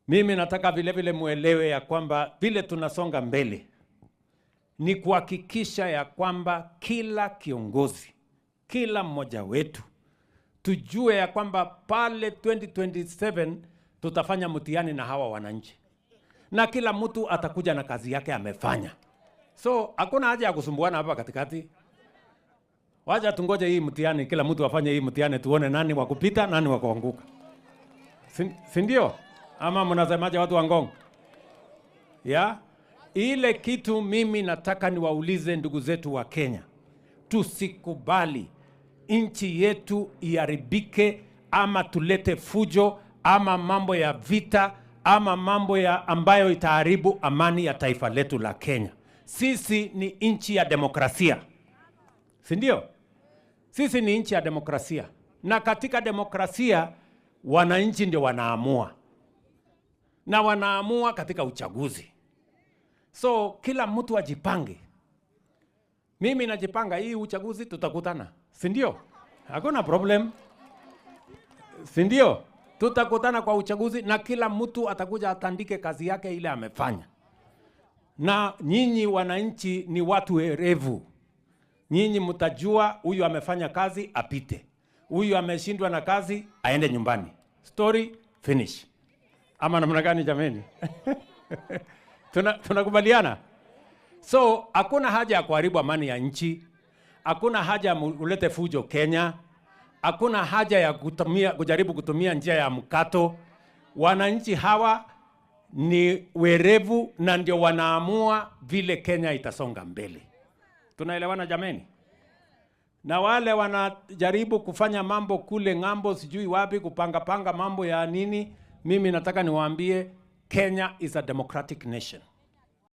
Mimi nataka vile vile muelewe ya kwamba vile tunasonga mbele ni kuhakikisha ya kwamba kila kiongozi, kila mmoja wetu tujue ya kwamba pale 2027 tutafanya mtihani na hawa wananchi, na kila mtu atakuja na kazi yake amefanya. So hakuna haja ya kusumbuana hapa katikati. Wacha tungoje hii mtihani, kila mtu afanye hii mtihani, tuone nani wa kupita, nani wa kuanguka, si ndio? Ama mnasemaje watu wa Ngong? Ya? Ile kitu mimi nataka niwaulize ndugu zetu wa Kenya, tusikubali nchi yetu iharibike ama tulete fujo ama mambo ya vita ama mambo ya ambayo itaharibu amani ya taifa letu la Kenya. Sisi ni nchi ya demokrasia, si ndio? Sisi ni nchi ya demokrasia, na katika demokrasia wananchi ndio wanaamua, na wanaamua katika uchaguzi. So kila mtu ajipange. Mimi najipanga, hii uchaguzi tutakutana, si ndio? Hakuna problem, si ndio? Tutakutana kwa uchaguzi na kila mtu atakuja atandike kazi yake ile amefanya. Na nyinyi wananchi ni watu werevu, nyinyi mtajua huyu amefanya kazi apite, huyu ameshindwa na kazi aende nyumbani. Story finish. Ama namna gani jameni? Tunakubaliana? So hakuna haja ya kuharibu amani ya nchi, hakuna haja ya ulete fujo Kenya, hakuna haja ya kujaribu kutumia njia ya mkato. Wananchi hawa ni werevu na ndio wanaamua vile Kenya itasonga mbele. Tunaelewana jameni? Na wale wanajaribu kufanya mambo kule ng'ambo, sijui wapi, kupanga panga mambo ya nini, mimi nataka niwaambie Kenya is a democratic nation.